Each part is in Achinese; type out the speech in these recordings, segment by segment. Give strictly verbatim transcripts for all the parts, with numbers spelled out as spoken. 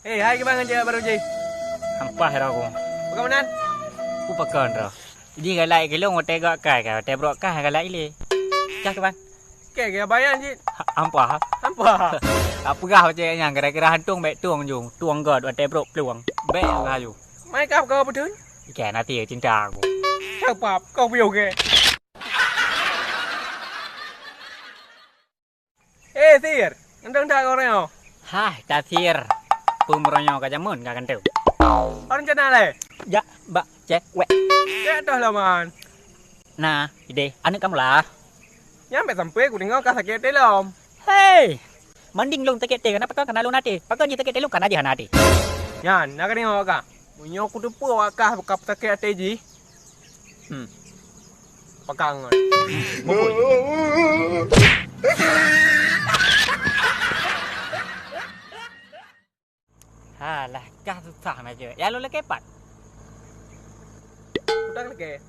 Eh, hai kiban ngon cewek baru jih? Hampah roh ku. Pakon meunan? Ku pakon roh. Jih galak ilôn watèe gak kai ka, watèe brok kai galak ilé. Cah kiban? Kèe geubayan cit. Hampah. Hampah. Ka peugah cewek nyan kira-kira hantom bèk tueng ju, tueng göt watèe brok plueng. Bèk peugah ju. Mai ka kau beutôi? Ikan hati cinta aku. Siapa kau buyuh ke? Eh, Sir, ngendang dak orang nyoe? Hai, Tasir. Peue meuronyong ka jameun ka kantô. Orang cina leh? Jak bak cewek. Cek dah laman. Nah, ideh, aneuk kamoe lah. Nyang bèk sampai ku deungoe ka sakét até lom. Hei! Manding lôn sakét até, kenapa kau kena lôn até? Pakon jih sakét até lôn, kana jih hana até. Nyan, na ka deungoe ka. Meunyoe ku teupeue awak kah ka sakét até jih, Hmm. Pakang ngon. Bubui. Halah, kah susah na cewek. Ya, lu lagi pat. Udah lagi.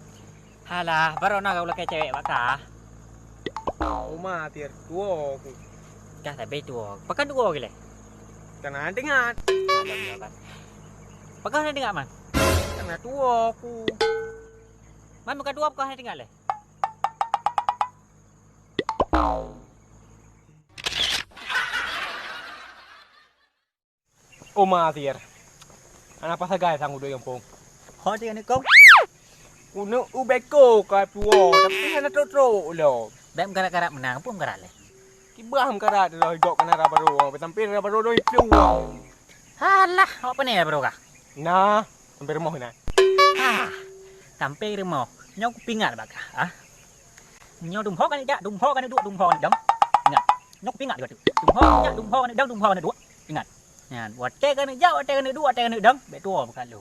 Halah, baru na kau lagi cewek bak kah. Uma, Tir, tuo aku. Kah tapi tuo. Pakan tuo gile. Kana dengat. Pakan dengat, Man. Kana tuo aku. Man, bukan dua bukan hana tinggal leh. Oma Sir. Anak pasagai sang udui gampông. Ho dia ni kong. Kunu ubeko ka tuo, tapi hana trok-trok lo. Bèk meukarat-karat meunan, peue meukarat leh? Kibah meukarat lo, gok kena raba ro, sampai raba ro doi plueng. Halah, awak pane raba ro kah? Nah, sampai rumoh na. Ah, sampai rumoh. Nyoe kupingat bak kah, ah. Nyoe dumho kan jak, dumho kan duek, dumho kan dong. Ingat. Nyoe kupingat juga tu. Dumho kan jak, dumho kan dong, dumho kan duek. Ingat. Nyan, watèe kan jak, watèe kan duek, watèe kan dong. Bèk tuo bukan lu.